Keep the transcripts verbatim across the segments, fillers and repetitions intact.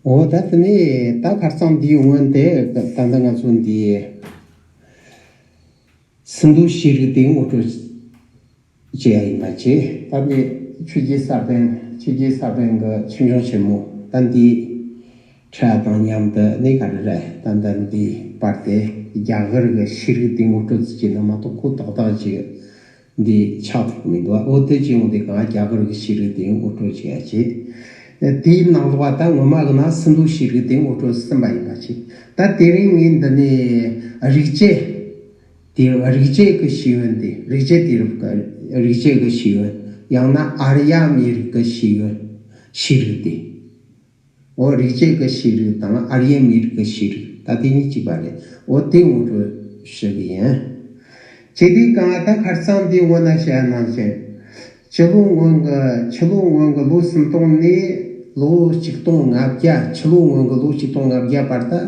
འོ་ད་དེ་ནས་ད་ཁ་རྩང་འདིའི་སྔོན་དེ་ད་ལྟ་ང་ཚོ་འདི་སིན་དྷུ་ཤེས་རིག་དེ་ངོ་སྤྲོད་བྱེད་ཡ་ཡིན་པ་བྱས། ད་ནི་ཆོས་རྒྱལ་ས་པཎ་ཆོས་རྒྱལ་ས་པཎ་གྱི་ཆོས་འབྱུང་ཆེན་མོ་ད་འདི་ཁྲ་དང་མཉམ་དུ་ནི་ག་རེ་རེད། ད་ད་འདི་པར་དེ་རྒྱ་གར་གྱི་ཤེས་རིག་དེ་ངོ་སྤྲོད་བྱེད་ནི་མ་གཏོགས་ཁོ་ཏག་ཏག་ཅིག་འདི་ཆགས་ཐུབ་མི་འདུག་འོ་དེ་བྱས་ཡོང་དུས་གང་རྒྱ་གར་གྱི་ཤེས་རིག་དེ་ངོ་སྤྲོད་བྱེད་ཡ་བྱེད། དེའི་ནང་ལོགས་ད་ངོ་མ་གི་ན་སིན་དྷུ་ཤེས་རིག་དེ་ངོ་སྤྲོད་ཟིན་པ་ཡིན་པ་བྱེད། ད་དེ་རིང་ངས་འདི་ནས་རིག་བྱེད་དེ་རིག་བྱེད་ཀྱི་ཤེས་ཡོན་དེ་རིག་བྱེད་དེ་རིག་བྱེད་ཀྱི་ཤེས་ཡོན། ཡང་ན་ཨར་ཡ་མི་རིགས་ཀྱི་ཤེས་ཡོན། ཤེས་རིག་དེ། འོ་རིག་བྱེད་ཀྱི་ཤེས་རིག་དང་ཨར་ཡན་མི་རིགས་ཀྱི་ཤེས་རིག་ད་དེ་གཉིས་གཅིག་པ་རེད། འོ་དེ་ངོ་སྤྲོད་ཞུ་གི་ཡིན། བྱས་དུས་གང་ད་ཁ་རྩང་འདི་ངོ་ན་བཤད་ནང་བཞིན། ཕྱི་ལོ་སྔོན་གྱི་ཕྱི་ལོ་སྔོན་གྱི་ལོ་སུམ་སྟོང་ནས་ལོ་ཆིག་སྟོང་ལྔ་བརྒྱ་ཕྱི་ལོ་སྔོན་གྱི་ལོ་ཆིག་སྟོང་ལྔ་བརྒྱ་བར་དུ་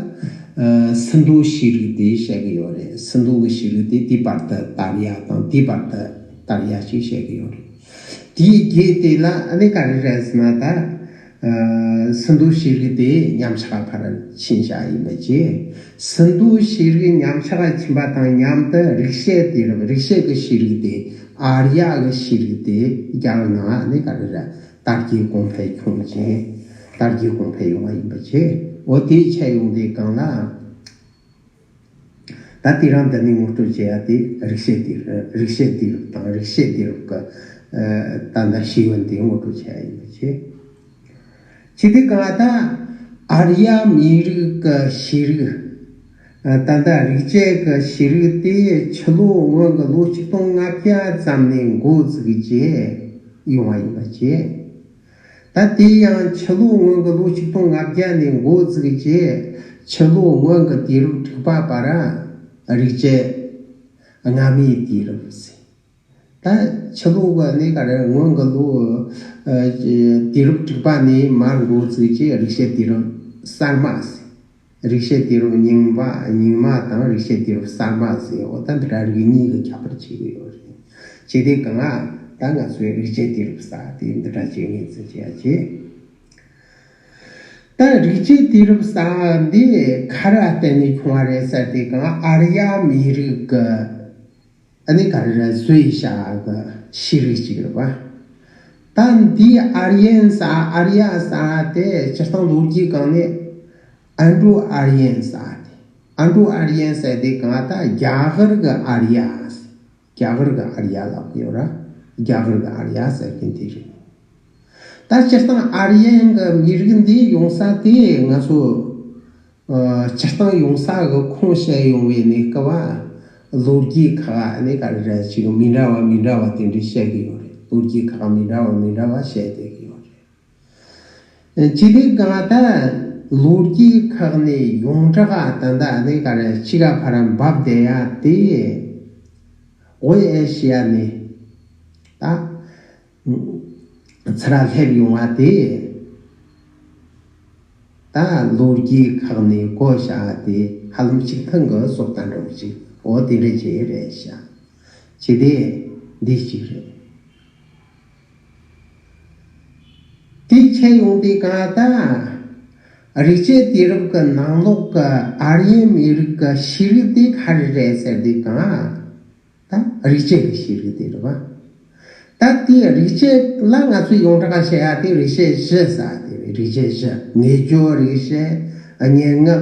ཨ་སིན་དྷུ་ཤེས་རིག་དེ་བཤད་གི་ཡོད་རེད། སིན་དྷུ་གི་ཤེས་རིག་དེ་དེའི་བར་དུ་དར་ཡ་དང་དེའི་བར་དུ་དར་ཡ་ཞིག་བཤད་གི་ཡོད་རེད། དེའི་རྗེས་དེ་ལ་ཨ་ནི་ག་རེ་རེད་ཟེར་ན་ད། ཨ་སིན་དྷུ་ཤེས་རིག་དེ་ཉམས་ཆག་ཕར་ཕྱིན་བཞག་ཡིན་པ་བྱས། སིན་དྷུ་ཤེས་རིག་ཉམས་ཆག་ཕྱིན་པ་དང་མཉམ་དུ་རིག་བྱེད་དེ་རིག་བྱེད་ཀྱི་ཤེས་རིག་དེ་ཨར་ཡ་གི་ཤེས་རིག་དེ་རྒྱ་གར་ནང་ཨ་ནི་ག་རེ་རེད། དར་རྒྱས་གོང་འཕེལ་བྱུང་ཞིང་དར་རྒྱས་གོང་འཕེལ་ཡོང་བ་ཡིན་པ་བྱས། འོ་དེའི་ཆ་ཡོང་དུས་གང་ལ། ད་དེ་རིང་འདི་ནས་ངོ་སྤྲོད་བྱེད་ཡ་དེ་རིག་བྱེད་དེ་རིག་བྱེད་དེ་རིག་དང་རིག་བྱེད་དེ་རིག་གི་ད་ལྟ་ཤེས་ཡོན་དེ་ངོ་སྤྲོད་བྱེད་ཡ་ཡིན་པ་བྱས། ཅི་སྟེ་གང་ད་ཨར་ཡ་མི་རིགས་ཀྱི་ཤེས་རིག་ད་ལྟ་རིག་བྱེད་ཀྱི་ཤེས་རིག་དེ་ཕྱི་ལོ་སྔོན་གྱི་ལོ་ཆིག་སྟོང་ལྔ་བརྒྱ་ཙམ་ནས་འགོ་བཙུགས་རྗེས་ཡོང་བ་ཡིན་པ་བྱས། ད་དེ་ཡང་ཕྱི་ལོ་སྔོན་གྱི་ལོ་ཆིག་སྟོང་ལྔ་བརྒྱ་ནས་འགོ་བཙུགས་རྗེས་ཕྱི་ལོ་སྔོན་གྱི་དུས་རབས་དྲུག་པ་བར་རིག་བྱེད་སྔ་མའི་དུས་རབས་ཟེར། ད་ཕྱི་ལོ་གི་ནི་ག་རེ་སྔོན་གྱི་ལོ་ཨ་དུས་རབས་དྲུག་པ་ནས་མར་འགོ་བཙུགས་རྗེས་རིག་བྱེད་དུས་རབས་གསར་མ་ཟེར། རིག་བྱེད་དུས་རབས་རྙིང་པ་རྙིང་མ་དང་རིག་བྱེད་དུས་རབས་གསར་མ་ཟེར། འོ་ད་འདི་འདྲ་རིགས་གཉིས་ཀྱི་ཁྱད་པར་ཕྱེ་གི་ཡོད་རེད། བྱས་ཏེ་གང་ལ་ད་ང་ཚོའི་རིག་བྱེད་དུས་རབས་ཟེར་དེ་འདི་འདྲ་བྱས་ངེས་འཛིན་བྱེད་ཡ་བྱེད། ད་རིག་བྱེད་དུས་རབས་ཟེར་འདི་ག་ར་བརྟེན་ནས་བྱུང་བ་རེད་ཟེར་ཏེ་གང་ཨར་ཡ་མི་རིགས་ཀྱི་ཨ་ནི་ག་རེ་རེད་བཟོས་བཞག་གི་ཤེས་རིག་ཅིག་རེད་བ། ད་འདི་ཨར་ཡན་ཟེར་ཨར་ཡ་ཟེར་དེ་སྤྱིར་བཏང་ལོ་རྒྱུས་སྒང་ནས་ཨན་ཌྲོ་ཨར་ཡན་ཟེར་དེ། ཨན་ཌྲོ་ཨར་ཡན་ཟེར་དེ་གང་ད་རྒྱ་གར་གི་ཨར་ཡ་ཟེར། རྒྱ་གར་གི་ཨར་ཡ་ལབ་ཡོད་ར། རྒྱ་གར་གི་ཨར་ཡ་ཟེར་མཁན་དེ་རེད། ད་སྤྱིར་བཏང་ཨར་ཡན་གི་མི་རིགས་འདི་ཡོང་ས་དེ་ང་ཚོ་ཨ་སྤྱིར་བཏང་ཡོང་ས་གི་ཁུངས་བཤད་ཡོང་བའི་གནས་སྐབས་ལོ་རྒྱུས་ཁག་ནས་ག་རེ་རེད་ཅིག་མི་འདྲ་བ་མི་འདྲ་བ་དེ་འདྲ་བཤད་གི་ཡོད་རེད། ལོ་རྒྱུས་ཁག་མི་འདྲ་བ་མི་འདྲ་བ་བཤད་བསྡད་གི་ཡོད་རེད། ཅི་སྟེ་གང་ལྟར་ལོ་རྒྱུས་ཁག་ནས་ཡོངས་གྲགས་ད་ལྟ་ནས་ག་རེ་གཅིག་ག་ཕར་འབབ་བསྡད་ཡ་དེ་འོ་ཨེ་ཤི་ཡ་ནས་ད་ཚུར་སླེབས་ཡོང་བ་དེ་ད་ལོ་རྒྱུས་ཁག་ནས་གོ་བྱ་དེ་ཧ་ལམ་གཅིག་མཐུན་གི་བཟོ་ལྟ་འདྲ་བོ་ཅིག་འོ་དེ་འདྲ་ཅིག་རེད་ཤག་ཅི་སྟེ་འདི་གཅིག་རེད། དེ་ཁྱེར་ཡོང་དུས་གང་ལྟར་རིག་བྱེད་དུས་རབས་ཀྱི་ནང་ལོགས་ཀྱི་ཨར་ཡན་མི་རིགས་ཀྱི་ཤེས་རིག་དེ་ག་རེ་རེད་ཟེར་དུས་གང་ད་རིག་བྱེད་ཀྱི་ཤེས་རིག་དེ་རེད་བ། ད་དེ་རིག་བྱེད་ལ་ང་ཚོས་ཡོངས་གྲགས་བཤད་ཡ་དེ་རིག་བྱེད་བཞི་ཟེར་དེ་རེད། རིག་བྱེད་བཞི་ངེས་སྦྱོར་རིག་བྱེད་སྙན་ངག་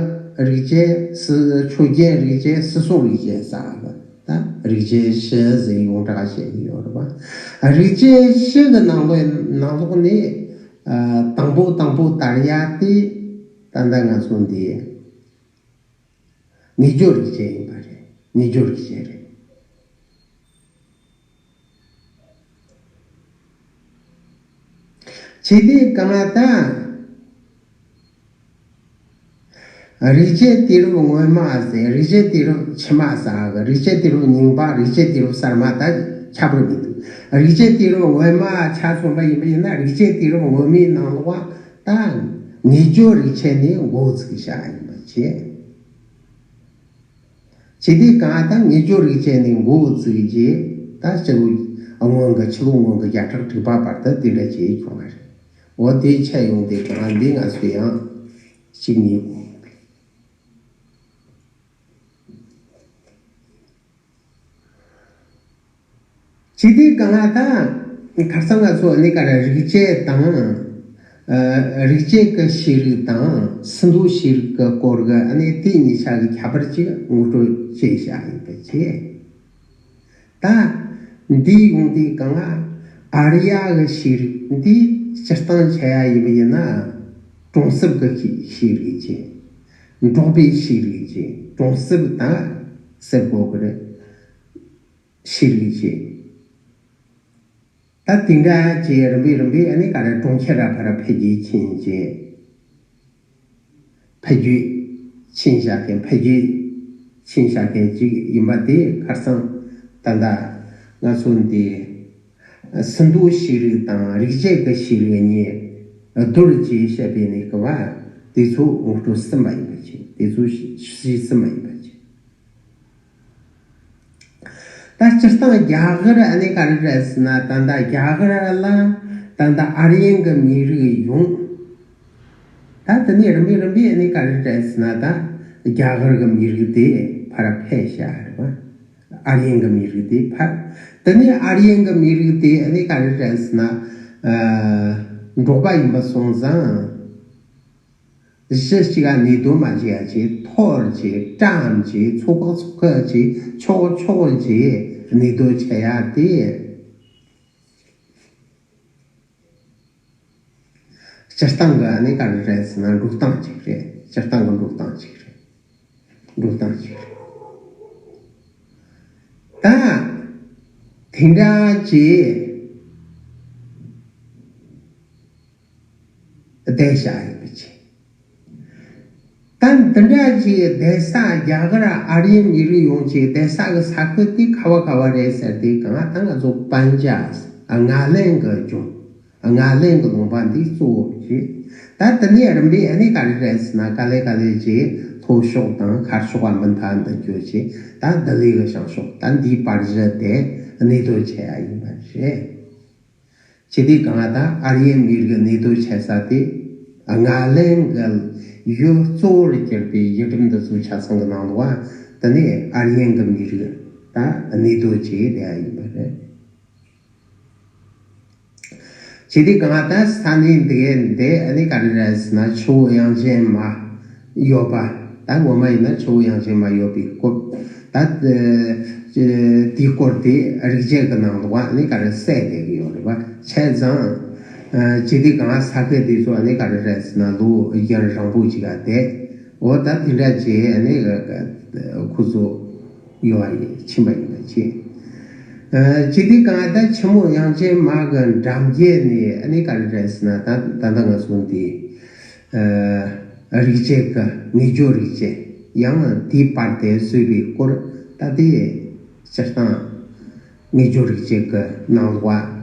རིག་བྱེད་སྲིད་ཆོས་རྒྱན་རིག་བྱེད་སྲིད་སྲུང་རིག་བྱེད་ཟེར་བ། ད་རིག་བྱེད་བཞི་ཟེར་ཡོངས་གྲགས་བཤད་ཀྱི་ཡོད་རེད་བ། རིག་བྱེད་བཞི་གི་ནང་ལོགས་ནང་ལོགས་ནས་ཨ་དང་པོ་དང་པོ་དར་ཡ་དེ་ད་ལྟ་ང་ཚོ་འདི་ངེས་སྦྱོར་རིག་བྱེད་ཡིན་པ་རེད། ངེས་སྦྱོར་རིག་བྱེད་རེད། བྱས་ཏེ་གང་ལྟར། རིག་བྱེད་དུས་རབས་སྔོན་མ་ཟེར་རིག་བྱེད་དུས་རབས་ཕྱི་མ་ཟེར་གི་རིག་བྱེད་དུས་རབས་རྙིང་པ་རིག་བྱེད་དུས་རབས་གསར་མ་ད་ཁྱད་པར་མི་འདུག་རིག་བྱེད་དུས་རབས་སྔོན་མ་ཆ་མཚོན་པ་ཡིན་པ་ཡིན་ན་རིག་བྱེད་དུས་རབས་སྔོན་མའི་ནང་ལོགས་ད་ངེས་སྦྱོར་རིག་བྱེད་ནས་འགོ་བཙུགས་བཞག་ཡིན་པ་བྱས། བྱས་དུས་གང་ལྟར་ངེས་སྦྱོར་རིག་བྱེད་ནས་འགོ་བཙུགས་རྗེས་ད་སྤྱི་ལོ་སྔོན་གྱི་ཕྱི་ལོ་སྔོན་གྱི་བརྒྱ་ཕྲག་དྲུག་པ་བར་དུ་དེ་འདྲ་བྱས་བྱུང་བ་རེད། འོ་དེ་ཆད་ཡོང་དུས་གང་འདི་ང་ཚོས་ཡང་ གཅིག་གཉིས། བྱས་དུས་གང་ལ་ད་ཁ་སང་ང་ཚོ་ཨ་ནི་ག་རེ་རིག་བྱེད་དང་། ཨ། རིག་བྱེད་ཀྱི་ཤེས་རིག་དང་སི་ཏུ་ཤེས་རིག་གི་སྐོར་གྱི་ཨ་ནི་དེ་གཉིས་ཆ་གི་ཁྱད་པར་ཅིག་ངོ་སྤྲོད་བྱས་བཞག་ཡིན་པ་བྱས། ད་འདི་ཡོང་དུས་གང་ལ་ཨཱརྱ་གི་ཤེས་རིག་འདི་སྤྱིར་བཏང་བྱ་ཡ་ཡིན་པ་ཡིན་ན། གྲོང་གསེབ་ཀྱི་ཤེས་རིག་ཅིག། འབྲོག་པའི་ཤེས་རིག་ཅིག། གྲོང་གསེབ་དང་སེར་པོ་གི་ཤེས་རིག་ཅིག། ད་དེ་འདྲ་ཅིག་རིམ་པས་རིམ་པས་ཨ་ནི་ག་རེ་གྲོང་ཁྱེར་ར་ཕར་འཕེལ་རྒྱས་ཕྱིན་ཅིག། འཕེལ་རྒྱས་ཕྱིན་བཞག་མཁན། འཕེལ་རྒྱས་ཕྱིན་བཞག་མཁན་ཅིག་ཡིན་པ་དེ་ཁ་སང་ད་ལྟ་ང་ཚོ་འདི་སི་ཏུ་ཤེས་རིག་དང་རིག་བྱེད་ཀྱི་ཤེས་རིག་གཉིས་བསྡུར་བྱས་བཤད་པའི་ནི་གི་བ་དེ་ཚོ་ངོ་སྤྲོད་ཟིན་པ་ཡིན་པ་བྱས། དེ་ཚོ་ཞུས་ཟིན་པ་ཡིན་པ་བྱས། ད་སྤྱིར་བཏང་རྒྱ་གར་ཨ་ནི་ག་རེ་རེད་ཟེར་ན། ད་ལྟ་རྒྱ་གར་ལ་ད་ལྟ་ཨཱརྱན་གྱི་མི་རིགས་ཡོང་། ད་དེ་ནས་རིམ་པས་རིམ་པས་ཨ་ནི་ག་རེ་རེད་ཟེར་ན། ད་རྒྱ་གར་གྱི་མི་རིགས་དེ་ཕར་འཕེལ་བཞག་རེད་པ། ཨཱརྱན་གྱི་མི་རིགས་དེ་ཕར། དེ་ནས་ཨཱརྱན་གྱི་མི་རིགས་དེ་ཨ་ནི་ག་རེ་རེད་ཟེར་ན། ཨ། འབྲོག་པ་ཡིན་པ་སོང་ཙང་། གཞི་གཅིག་ག་གནས་སྡོད་མ་བྱེད་ཡ་བྱས། འཐོར་བྱས། བཀྲམ་བྱས། འཚོ་ཁག་འཚོ་ཁག་བྱས། འཁྱོག་འཁྱོག་བྱས་གནས་སྡོད་བྱེད་ཡ་དེ། སྤྱིར་བཏང་གི་ཨ་ནི་ག་རེ་རེད་ཟེར་ན། འགྲོ་སྟངས་གཅིག་རེད། སྤྱིར་བཏང་གི་འགྲོ་སྟངས་གཅིག་རེད། འགྲོ་སྟངས་གཅིག་རེད། ད་དེ་འདྲ་བྱས། བསྡད་བཞག་ཡིན་པ་བྱས། ད་འདི་འདྲ་ཅིག་བསྡད་ས། རྒྱ་གར་ཨཱརྱན་མི་རིགས་ཡོང་ཅིག་བསྡད་ས་གི་ས་ཁུལ་དེ་ག་བ་ག་བ་རེད་ཟེར་དུས་གང་ལ། ད་ང་ཚོ་པན་ཇབ། ཨ། ང་ལན་གྱི་ལྗོངས། ང་ལན་གྱི་ལུང་པ་འདི་གཙོ་བོ་བྱས། ད་དེ་ནས་རིམ་པས་ཨ་ནི་ག་རེ་རེད་ཟེར་ན། ག་ལེ་ག་ལེ་ཅིག་མཐོ་ཕྱོགས་དང་ཤར་ཕྱོགས་པ་མུ་མཐའ་འདི་སྐྱོད་ཅིག། ད་ལྡི་ལི་གི་བྱང་ཕྱོགས། ད་འདིའི་བར་གཞི་དེ་གནས་སྡོད་བྱེད་ཡ་ཡིན་པ་རེད། བྱས་དུས་གང་ལ་ད་ཨཱརྱན་མི་རིགས་གནས་སྡོད་བྱེད་ས་དེ་ང་ལན་གྱི་ཡུལ་གཙོ་བོར་གྱུར་པའི་ཡུལ་གྲུ་འདི་ཚོ་ཆ་ཚང་གི་ནང་ལོགས་ཨ། དེ་ནས་ཨཱརྱན་གྱི་མི་རིགས་ད་གནས་སྡོད་བྱས་བསྡད་ཡ་ཡིན་པ་རེད། བྱས་དུས་གང་ལ་ད་ས་གནས་འདི་གའི་འདི་ཨ་ནི་ག་རེ་རེད་ཟེར་ན། ཆུ་བོ་དབྱངས་ཅན་མ་ཡོད་པ། ད་ངོ་མ་ཡིན་ན་ཆུ་བོ་དབྱངས་ཅན་མ་ཡོད་པའི་སྐོར། ད་དེའི་སྐོར་དེ་རིག་བྱེད་ཀྱི་ནང་དུ་ཨ་ནི་ག་རེ་གསལ་བསྡད་ཀྱི་ཡོད་རེད་པ། བྱས་ཙང་། ཨ། བྱས་དུས་གང་ས་ཁུལ་དེ་ཚོ་ཨ་ནི་ག་རེ་རེད་ཟེར་ན། ལོ་རྒྱུན་རིང་པོ་ཅིག་ག་བསྡད། འོ་ད་དེ་འདྲ་བྱས་ཨ་ནི་ཁོ་ཚོ་ཡོད་པ་ཡིན། ཕྱིན་པ་ཡིན་པ་བྱས། ཨ། བྱས་དུས་གང་ད་ཆུ་མོ་དབྱངས་ཅན་མ་གི་འགྲམ་རྒྱུད་ནས་ཨ་ནི་ག་རེ་རེད་ཟེར་ན། ད་ད་ལྟ་ང་ཚོ་འདི། ཨ། རིག་བྱེད་ཀྱི་ངེས་སྦྱོར་རིག་བྱེད། ཡང་དེའི་བར་དེ་བཟོས་པའི་སྐོར། ད་དེ་སྤྱིར་བཏང་ངེས་སྦྱོར་རིག་བྱེད་ཀྱི་ནང་ལོགས་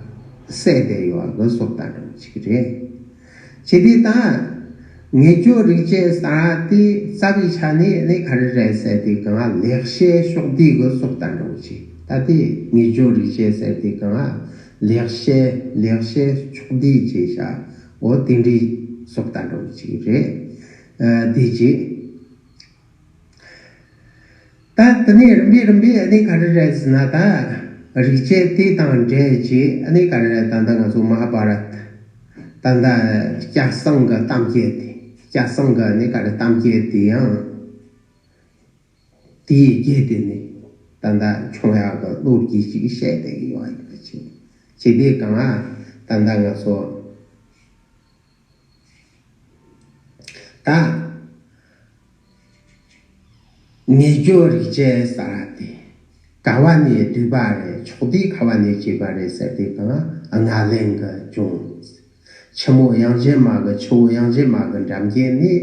གསལ་བསྡད་ཡོད་པ་གི་བཟོ་ལྟ་འདྲ་བོ་ཅིག་རེད། བྱས་དུས་ད་ངེས་སྦྱོར་རིག་བྱེད་ཟེར་དེ་རྩ་བའི་ཆ་ནས་ནི་ག་རེ་རེད་ཟེར་དུས་གང་ལ། ལེགས་བཤད་ཕྱོགས་བསྡུས་ཀྱི་བཟོ་ལྟ་འདྲ་བོ་ཅིག། ད་དེ་ངེས་སྦྱོར་རིག་བྱེད་ཟེར་དུས་གང་ལ། ལེགས་བཤད། ལེགས་བཤད་ཕྱོགས་བསྡུས་བྱས་བཞག། འོ་དེ་འདྲའི་བཟོ་ལྟ་འདྲ་བོ་ཅིག་རེད། ཨ། དེ་ཅིག། ད་དེ་ནས་རིམ་པས་རིམ་པས་ཨ་ནི་ག་རེ་རེད་ཟེར་ན། ད་རིག་བྱེད་དེ་དང་འབྲེལ་བྱས་ཨ་ནི་ག་རེ་རེད། ད་ལྟ་ང་ཚོ་མ་ཧཱ་བྷ་རཏ། ད་ལྟ་སྐྱབས་སེང་གི་གཏམ་རྒྱུད་དེ། སྐྱབས་སེང་གི་ཨ་ནི་ག་རེ་གཏམ་རྒྱུད་དེ་ཡང་། དེའི་རྒྱུད་དེ་ནས་ད་ལྟ་འཁྱོངས་ཡག་གི་ལོ་རྒྱུས་ཅིག་བཤད་བསྡད་ཀྱི་ཡོད་པ་ཡིན་པ་བྱས། བྱས་དུས་གང་ལ་ད་ལྟ་ང་ཚོ། ད་ངེས་སྦྱོར་རིག་བྱེད་ཟེར་དེ་ག་བ་ནས་བསྡུས་པ་རེད། ཕྱོགས་བསྡུས་ག་བ་ནས་བྱས་པ་རེད་ཟེར་དུས་གང་ལ། ང་ལན་གྱི་ལྗོངས། ཆུ་མོ་དབྱངས་ཅན་མ་གི། ཆུ་བོ་དབྱངས་ཅན་མ་གི་འགྲམ་རྒྱུད་ནས།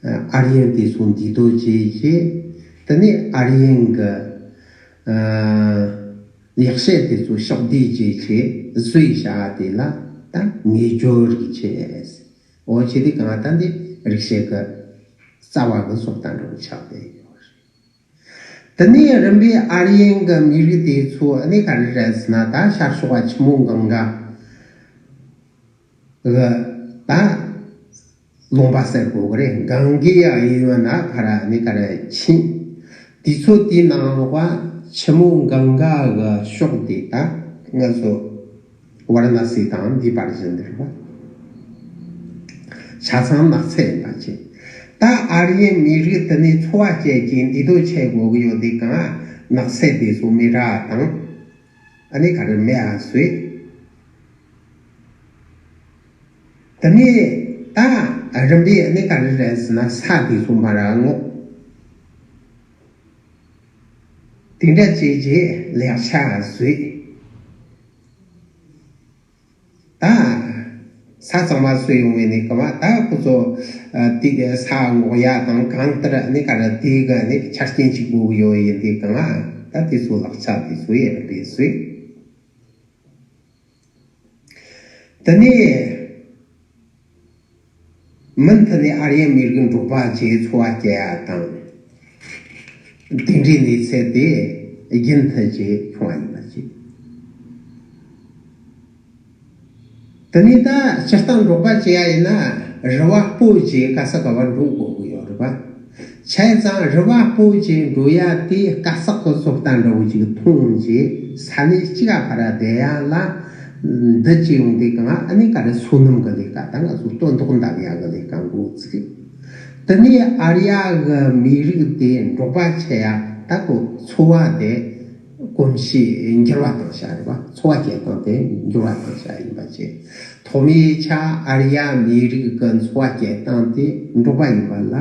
ཨ། ཨཱརྱན་དེ་ཚོ་འདུས་སྡོད་བྱས་བྱས། དེ་ནས་ཨཱརྱན་གྱི། ཨ། ལེགས་བཤད་དེ་ཚོ་ཕྱོགས་བསྡུས་བྱས་བྱས་བཟོས་བཞག་དེ་ལ་ད་ངེས་སྦྱོར་རིག་བྱེད། འོ་བྱས་དུས་གང་ལ་ད་འདི་རིག་བྱེད་ཀྱི་རྩ་བ་གི་བཟོ་ལྟ་འདྲ་བོ་ཆགས་བསྡད་ཡོད་རེད། དེ་ནས་རིམ་པས་ཨཱརྱན་གྱི་མི་རིགས་དེ་ཚོ་ཨ་ནི་ག་རེ་རེད་ཟེར་ན། ད་ཤར་ཕྱོགས་པ་ཆུ་མོ་གངྒཱ་གི་ད་ ལུང་པ་ཟེར་དགོས་ཀྱི་རེད། གངྒཱི་ཡ་གཡས་གཡོན་ན་ཕར་ནི་ག་རེ་ཕྱིན། དུས་ཚོད་དེའི་ནང་ལོགས་ཆུ་མོ་གངྒཱ་གི་ཕྱོགས་དེ་ད་ང་ཚོ་ཝཱ་ར་ཎ་སི་དང་འདི་བར་ཟིན་འདིར་བ། ཆ་ཚང་ནགས་ཚལ་ཡིན་པ་བྱས། ད་ཨཱརྱ་མི་རིགས་དེ་ནས་འཚོ་བ་སྐྱེལ་གྱི་འདི་དོ་ཆེ་དགོས་ཀྱི་ཡོད་དེ་གང་ནགས་ཚལ་དེ་ཚོ་མི་ར་དང་ཨ་ནི་ག་རེ་མེ་ཨ་སོས། དེ་ནས་ད་རིམ་པས་ཨ་ནི་ག་རེ་རེད་ཟེར་ན་ས་དེ་ཚོ་མ་ར་ངོ་། དེ་འདྲ་བྱས་རྗེས་ལེགས་ཆ་བཟོས། ད་ས་གཙང་མ་བཟོས་ཡོང་བའི་ནི་སྐབས་ད་ཁོ་ཚོ་དེ་གི་ས་ངོ་ཡ་དང་གང་ལྟར་ནི་ག་ར་དེ་གི་ནི་ཆ་རྐྱེན་གཅིག་དགོས་ཡོད་ཡིན་དེ་གང་ད་དེ་ཚོ་ལག་ཆ་དེ་ཚོ་ཡེ་རེད་པས་བཟོས། དེ་ནས་མུ་མཐུད་ནས་ཨཱརྱ་མི་རིགས་འབྲོག་པ་བཅས་འཚོ་བ་སྐྱེལ་ཡ་དང་། དེ་འདྲའི་གནས་ཚུལ་དེ་རྒྱུན་མཐུད་ཀྱིས་བྱུང་བ་ཡིན་པ་ཅིག་དེ་ནས་ད་སྤྱིར་བཏང་འབྲོག་པ་བཅས་ཡ་ཡིན་ན་རུ་བ་སྤོ་བྱས་ག་ས་ག་བར་འགྲོ་དགོས་ཀྱི་ཡོད་རེད་པ། བྱས་ཙང་རུ་བ་སྤོ་བྱས་འགྲོ་ཡ་དེ་དཀའ་ཚེགས་ཀྱི་བཟོ་ལྟ་འདྲ་བོ་ཅིག་མཐོང་རྗེས་ས་གནས་གཅིག་ག་ཕར་བསྡད་ཡ་ལ་འདི་བྱས་ཡོང་དུས་གང་ཨ་ནི་ག་རེ་སོ་ནམ་གྱི་ལས་ཀ་དང་ང་ཚོ་སྟོན་ཐོག་འདེབས་ཡ་གི་ལས་ཀ་འགོ་བཙུགས། དེ་ནས་ཨཱརྱ་གི་མི་རིགས་དེ་འབྲོག་པ་བྱས་ཡ་ད་ཁོ་འཚོ་བ་དེ་གོམས་གཤིས་འགྱུར་བ་བཏང་བྱ་རེད་པ། འཚོ་བ་སྐྱེལ་སྟངས་དེ་འགྱུར་བ་བཏང་བྱ་ཡིན་པ་བྱས། ཐོག་མའི་ཆ་ཨཱརྱ་མི་རིགས་ཀྱི་འཚོ་བ་སྐྱེལ་སྟངས་དེ་འབྲོག་པ་ཡིན་པ་ལ་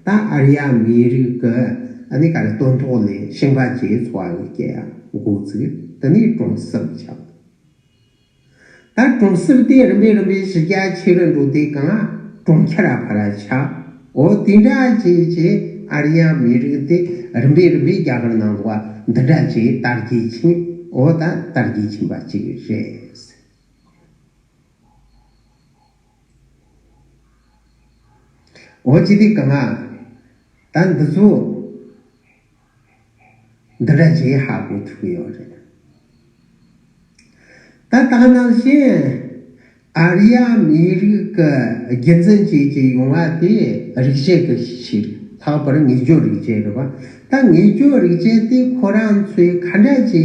ད་ཨཱརྱ་མི་རིགས་ཀྱི་ཨ་ནི་ག་རེ་སྟོན་ཐོག་ལས་ཞིང་པ་བཅས་འཚོ་བ་གི་སྐྱེལ་ཡ་འགོ་བཙུགས། དེ་ནས་གྲོང་གསེབ་ཆགས། ད་གྲོང་གསེབ་དེ་རིམ་པས་རིམ་པས་གཞི་རྒྱ་ཆེ་རུ་འགྲོ་དུས་གང་གྲོང་ཁྱེར་ར་ཕར་ར་ཆགས། འོ་དེ་འདྲ་བྱས་བྱས་ཨཱརྱ་མི་རིགས་དེ་རིམ་པས་རིམ་པས་རྒྱ་གར་ནང་ལོགས་འདི་འདྲ་བྱས་དར་རྒྱས་ཕྱིན། འོ་ད་དར་རྒྱས་ཕྱིན་པ་གཅིག་རེད། འོ་ཅི་སྟེ་གང་ད་འདི་ཚོ་འདི་འདྲ་བྱས་ཧ་གོ་ཐུབ་ཀྱི་ཡོད་རེད། ད་ད་ག་ནང་བཞིན་ཨཱརྱ་མི་རིགས་ཀྱི་རྒྱུན་འཛིན་བྱེད་ཀྱི་ཡོང་བ་དེ་རིག་བྱེད་ཀྱི་ཕྱིར་ལྷག་པར་དངོས་བརྗོད་རིག་བྱེད་རེད་པ། ད་དངོས་བརྗོད་རིག་བྱེད་དེ་ཁོ་རང་ཚོས་ག་འདྲ་བྱས་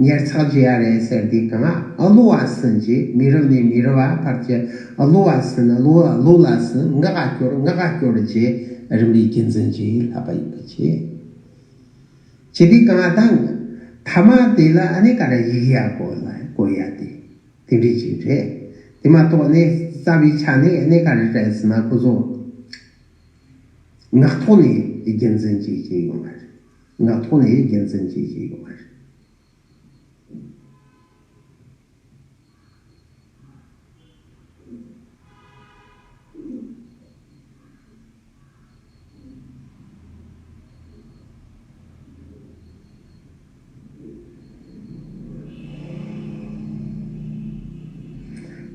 ཉར་ཚགས་བྱས་ཡ་རེད་ཟེར་དུས་གང་ཨ་ལོ་བ་ཟིན་གྱིས་མི་རབས་ནས་མི་རབས་བ་བར་གྱི་ཨ་ལོ་བ་ཟིན་ཨ་ལོ་ཨ་ལོ་ལ་ཟིན་ངག་ག་སྐྱོར་ངག་ག་སྐྱོར་བྱས་རིམ་པས་རྒྱུན་འཛིན་བྱས་ལྷག་པ་ཡིན་པ་བྱས། བྱས་དུས་གང་དང་ཐ་མ་དེ་ལ་ཨ་ནི་ག་རེ་ཡིག་ཡ་གོ་ལ་གོ་ཡ་དེ་དེ་འདྲའི་ཅིག་རེད། དེ་མ་གཏོགས་ནི་རྩ་བའི་ཆ་ནས་ཨ་ནི་ག་རེ་རེད་ཟེར་ན་ཁོ་ཚོ་ངག་ཐོག་ནས་རྒྱུན་འཛིན་བྱས་བྱས་ཡོང་བ་རེད། ངག་ཐོག་ནས་རྒྱུན་འཛིན་བྱས་བྱས་ཡོང་བ་རེད།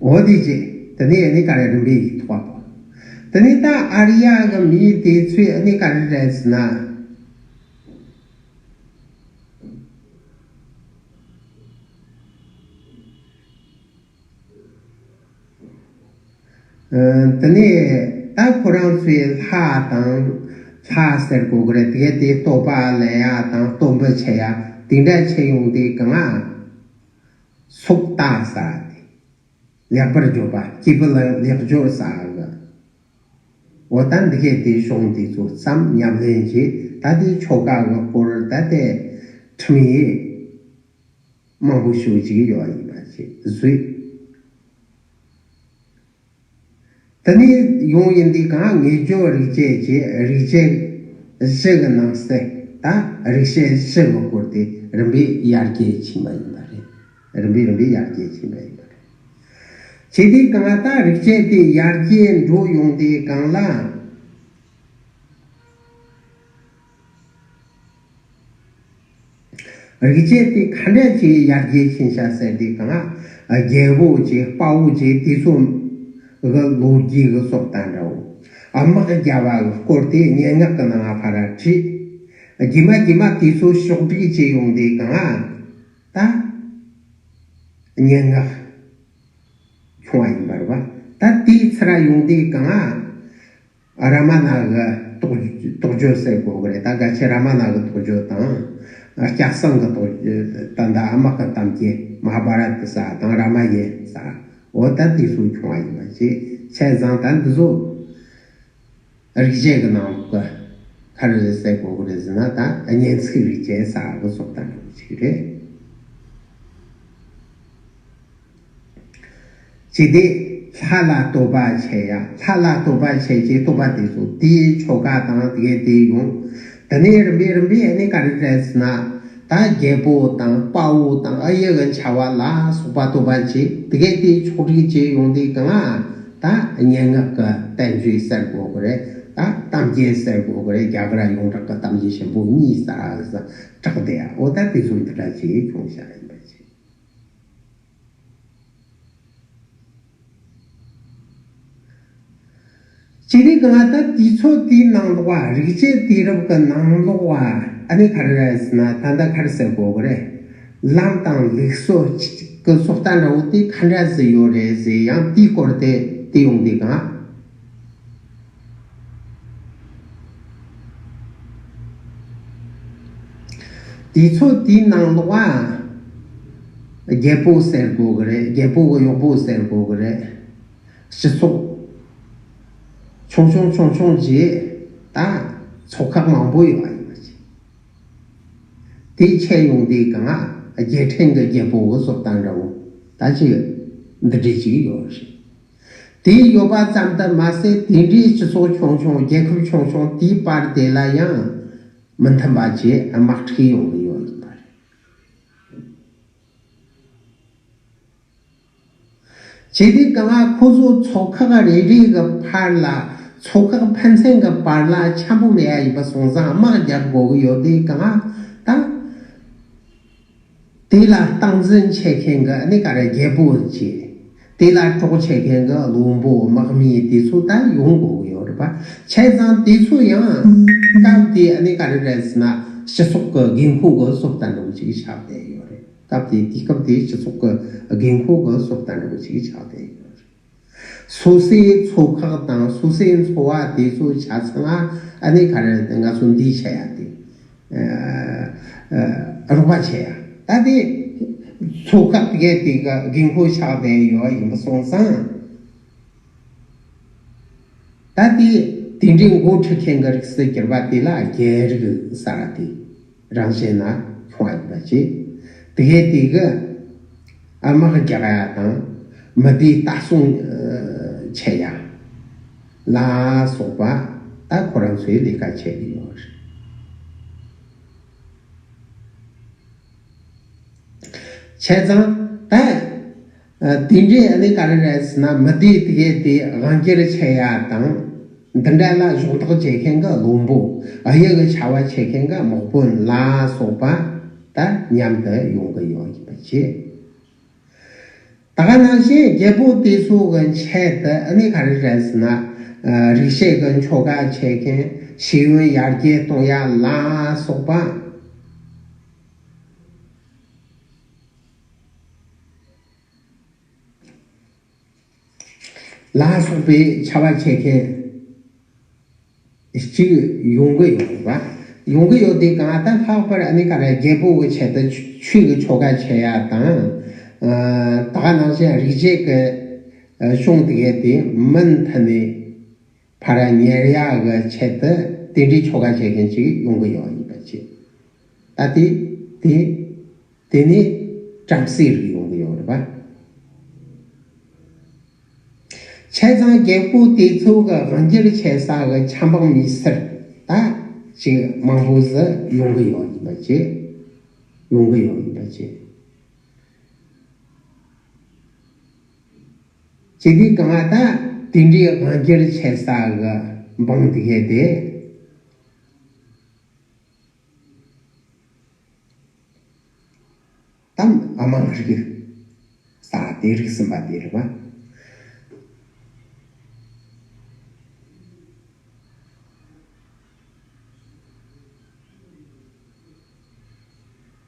འོ་དེ་རྗེས་དེ་ནས་ཨ་ནི་ག་རེ་རིམ་པས་ཡིག་ཐོག་པ། དེ་ནས་ད་ཨཱརྱ་གི་མིའི་དེ་ཚོས་ཨ་ནི་ག་རེ་རེད་ཟེར་ན། དེ་ནས་ད་ཁོ་རང་ཚོའི་ལྷ་དང་ལྷ་ཟེར་དགོས་ཀྱི་རེད། དེ་གས་དེ་བསྟོད་པ་ལེན་ཡ་དང་སྟོན་པ་བྱེད་ཡ་དེ་འདྲ་བྱེད་ཡོང་དུས་གང་ཨ་སོགས་ད་ཟེར་ཏེ་ལེགས་པར་བརྗོད་པ་སྐྱེས་བུ་ལ་ལེགས་བརྗོད་ཟེར་གི། འོ་ད་འདི་གས་དེ་གཞུང་དེ་ཚོ་ཙམ་ཉམས་ལེན་བྱས་ད་དེ་ཆོ་ག་གི་སྐོར་ད་དེ་ཁྲིམས་ཡིག་མང་པོ་ཞིག་ཅིག་ཡོད་ཡིན་པ་ཅིག་བཟོས། དེ་ནས་ཡོང་ཡིན་དུས་གང་དངོས་བརྗོད་རིག་བྱེད་ཀྱི་རིག་བྱེད་བཞི་གི་ནང་གསེས་ད་རིག་བྱེད་བཞི་གི་སྐོར་དེ་རིམ་པས་ཡར་རྒྱས་ཕྱིན་པ་ཡིན་པ་རེད། རིམ་པས་རིམ་པས་ཡར་རྒྱས་ཕྱིན་པ་ཡིན་པ་རེད། བྱས་དུས་གང་ད་རིག་བྱེད་དེ་ཡར་རྒྱས་འགྲོ་ཡོང་དུས་གང་ལ། རིག་བྱེད་དེ་ག་འདྲ་ཅིག་ཡར་རྒྱས་ཕྱིན་ཤག་ཟེར་དུས་གང་ཨ་རྒྱལ་པོ་ཅིག་དཔའ་བོ་ཅིག་དེ་ཚོ་གི་ལོ་རྒྱུས་གི་སོགས་དང་འདྲ་བོ། དམག་རྒྱབ་པ་གི་སྐོར་དེ་སྙན་ངག་གི་ནང་ང་ཕར་ར་བྲིས། རྗེས་མ་རྗེས་མ་དེ་ཚོ་ཕྱོགས་བསྒྲིགས་བྱས་ཡོང་དུས་གང་ཨ་ད་སྙན་ངག་བྱུང་བ་ཡིན་པ་རེད་པ། ད་དེའི་ཚུར་ཡོང་དུས་གང་ཨ། རཱ་མ་ན་གི་རྟོགས་རྟོགས་བརྗོད་ཟེར་དགོས་གི་རེད། ད་གལ་ཆེ་རཱ་མ་ན་གི་རྟོགས་བརྗོད་དང་། སྐྱབས་སེང་གི་རྟོགས་བརྗོད་ད་ད་དམག་གི་གཏམ་རྒྱུད་མ་ཧཱ་བྷ་ར་ཏ་ས་དང་རཱ་མ་ཡན་ས། འོ་ད་དེ་ཚོ་བྱུང་བ་ཡིན་པ་བྱས། བྱས་ཙང་ད་འདི་ཚོ་རིག་བྱེད་ཀྱི་ནང་ལོགས་ཀྱི་ག་རེ་རེད་ཟེར་དགོས་གི་རེད་ཟེར་ན། ད་སྙན་ཚིག་རིག་བྱེད་ཟེར་གི་སོགས་དང་འདྲ་བོ་ཅིག་རེད། ཅི་སྟེ་ལྷ་ལ་བསྟོད་པ་བྱེད་ཡ། ལྷ་ལ་བསྟོད་པ་བྱེད་ཅེས་བསྟོད་པ་དེ་ཚོ་དེའི་ཆོ་ག་དང་དེ་གའི་དེ་ཡོང་། དེ་ནས་རིམ་པས་རིམ་པས་ཨ་ནི་ག་རེ་རེད་ཟེར་ན། ད་རྒྱལ་པོ་དང་དཔའ་བོ་དང་ཨ་ཡེ་གི་ཆ་བ་ལ་སོགས་པ་བསྟོད་པ་བྱེད། དེ་གའི་དེ་ཆོག་སྒྲིག་བྱེད་ཡོང་དུས་གང་ལ་ད་སྙན་ངག་གི་བསྟན་བཅོས་ཟེར་དགོས་གི་རེད། ད་གཏམ་རྒྱུད་ཟེར་དགོས་གི་རེད། རྒྱ་གར་ཡོངས་གྲགས་ཀྱི་གཏམ་རྒྱུད་ཆེན་པོ་གཉིས་ཟེར་གྲགས་བསྡད་ཡ། འོ་ད་དེ་ཚོ་འདི་འདྲ་ཅིག་བྱུང་བཞག་ཡིན་པ་བྱེད། ཅི་རིགས་གང་ལྟར་དུས་ཚོད་དེའི་ནང་ལོགས་པ། རིག་བྱེད་དུས་རབས་ཀྱི་ནང་ལོགས་པ་ཨ་ནི་ག་རེ་རེད་ཟེར་ན། ད་ལྟ་ག་རེ་ཟེར་དགོས་གི་རེད། ལམ་དང་ལུགས་སྲོལ་གྱི་སོགས་ལྟ་འདྲ་བོ་དེ་ག་འདྲ་ཟིག་ཡོད་རེད་ཟེར། ཡང་དེའི་སྐོར་དེ་དེ་ཡོང་དུས་གང་། དུས་ཚོད་དེའི་ནང་ལོགས་པ་རྒྱལ་པོ་ཟེར་དགོས་གི་རེད། རྒྱལ་པོ་གི་གཡོག་པོ་ཟེར་དགོས་གི་རེད། སྤྱི་ཚོགས་ཆུང་ཆུང་ཆུང་ཆུང་ཅིག་ད་ཚོགས་ཁག་མང་པོ་ཡོད་པ་ཡིན་པ་ཅིག་དེ་ཆད་ཡོང་དུས་གང་ང་རྒྱལ་ཕྲན་གྱི་རྒྱལ་པོ་གི་སོགས་དང་འདྲ་བོ་ད་ཅིག་འདི་འདྲ་ཅིག་ཡོད་རེད། དེ་ཡོད་པ་ཙམ་དུ་མ་ཟད། དེ་འདྲའི་སྤྱི་ཚོགས་ཆུང་ཆུང་རྒྱལ་ཁབ་ཆུང་ཆུང་དེའི་བར་དེ་ལ་ཡང་མི་མཐུན་པ་ཅིག་དམག་འཁྲུག་ཡོང་གི་ཡོད་ཡིན་པ་རེད། བྱས་དུས་གང་ང་ཁོ་ཚོ་ཚོགས་ཁག་རེ་རེ་གི་བར་ལ། ཚོགས་ཁག་ཕན་ཚུན་གི་བར་ལ་འཆམ་པོ་མེད་ཡ་ཡིན་པ་སོང་ཙང་དམག་རྒྱག་དགོས་གི་ཡོད་དུས་གང་ང་ད་དེ་ལ་སྟངས་འཛིན་བྱེད་མཁན་གི་ཨ་ནི་ག་རེ་རྒྱལ་པོ་ཅིག་དེ་ལ་གྲོགས་བྱེད་མཁན་གི་བློན་པོ་དམག་མི་དེ་ཚོ་ད་ཡོང་དགོས་གི་ཡོད་རེད་པ། བྱས་ཙང་དེ་ཚོ་ཡང་སྐབས་དེ་ཨ་ནི་ག་རེ་རེད་ཟེར་ན། སྤྱི་ཚོགས་གི་དགོས་མཁོ་གི་སོགས་དང་འདྲ་བོ་ཅིག་ཆགས་བསྡད་ཡོད་རེད། སྐབས་དེ་དུས་སྐབས་དེའི་སྤྱི་ཚོགས་ཀྱི་དགོས་མཁོ་གི་སོགས་དང་འདྲ་བོ་ཞིག་ཆགས་བསྡད་ཡོད། སོ་སོའི་ཚོགས་ཁག་དང་སོ་སོའི་འཚོ་བ་དེ་ཚོ་ཆ་ཚང་ཨ་ནི་ག་རེ་ང་ཚོ་འདི་བྱེད་ཡ་དེ། ཨ་ཨ་རོགས་པ་བྱེད་ཡ། ད་དེ་ཚོགས་ཁག་དེ་གའི་དེ་ག་དགོས་མཁོ་ཆགས་བསྡད་ཡོད་ཡིན་པ་སོང་ཙང་། ད་དེ་དེ་འདྲའི་འགོ་ཁྲིད་མཁན་གྱི་རིགས་སུ་གྱུར་པ་དེ་ལ་རྒྱལ་རིགས་ཟེར་བ་དེ་རང་བཞིན་ན་བྱུང་བ་ཡིན་པ་བྱས། དེ་གའི་དེ་གི་དམག་རྒྱག་ཡ་དང་མི་སྡེ་ལྟ་སྲུང་བྱེད་ཡ་ལ་སོགས་པ་ད་ཁོ་རང་ཚོའི་ལས་ཀ་བྱེད་ཀྱི་ཡོད་རེད། བྱས་ཙང་ད། ཨ། དེ་འདྲའི་ཨ་ནི་ག་རེ་རེད་ཟེར་ན། མི་སྡེ་དེ་གའི་དེ་དབང་སྒྱུར་བྱེད་ཡ་དང་། འདི་འདྲ་ལ་གཞོགས་འདེགས་བྱེད་མཁན་གྱི་བློན་པོ། ཨ་ཡེ་གི་བྱ་བ་བྱེད་མཁན་གྱི་དམག་དཔོན་ལ་སོགས་པ་ད་མཉམ་དུ་ཡོང་གི་ཡོད་ཡིན་པ་བྱས། ད་ག་ནང་བཞིན་རྒྱལ་པོ་དེ་ཚོ་གི་ཆེད་དུ་ཨ་ནི་ག་རེ་རེད་ཟེར་ན། ཨ། རིག་བྱེད་ཀྱི་ཆོ་ག་བྱེད་མཁན། ཤེས་ཡོན་ཡར་རྒྱས་གཏོང་ཡ་ལ་སོགས་པ། ལ་སོགས་པའི་བྱ་བ་བྱེད་མཁན་ཅིག་ཡོང་གི་ཡོད་པ། ཡོང་གི་ཡོད་དེ་གང་ལྟར་ལྷག་པར་ཨ་ནི་ག་རེ་རྒྱལ་པོ་གི་ཆེད་དུ་ཆོས་ཀྱི་ཆོ་ག་བྱེད་ཡ་དང་། ཨ། ད་ག་ནང་བཞིན་རིག་བྱེད་ཀྱི་གཞུང་དེ་གའི་དེ་མུ་མཐུད་ནས་ཕར་གཉེར་ཡ་གི་ཆེད་དུ་དེ་འདྲའི་ཆོ་ག་བྱེད་མཁན་ཅིག་ཡོང་གི་ཡོད་ཡིན་པ་བྱས། ད་དེ་དེ། དེ་ནས་བྲམ་ཟེ་རིགས་ཡོང་གི་ཡོད་རེད་པ། བྱས་ཙང་རྒྱལ་པོ་དེ་ཚོ་གི་དབང་སྒྱུར་བྱེད་ས་གི་ཆབ་འབངས་མི་སེར་ད་ཅིག་མང་པོ་ཟིག་ཡོང་གི་ཡོད་ཡིན་པ་བྱས། ཡོང་གི་ཡོད་ཡིན་པ་བྱས། བྱས་དུས་གང་ལྟར་དེ་འདྲའི་དབང་སྒྱུར་བྱེད་ས་གི་འབངས་དེ་གས་དེ། དམ་དམངས་རིགས་ས་དེ་རིགས་ཟིན་པ་དེ་རེད་པ།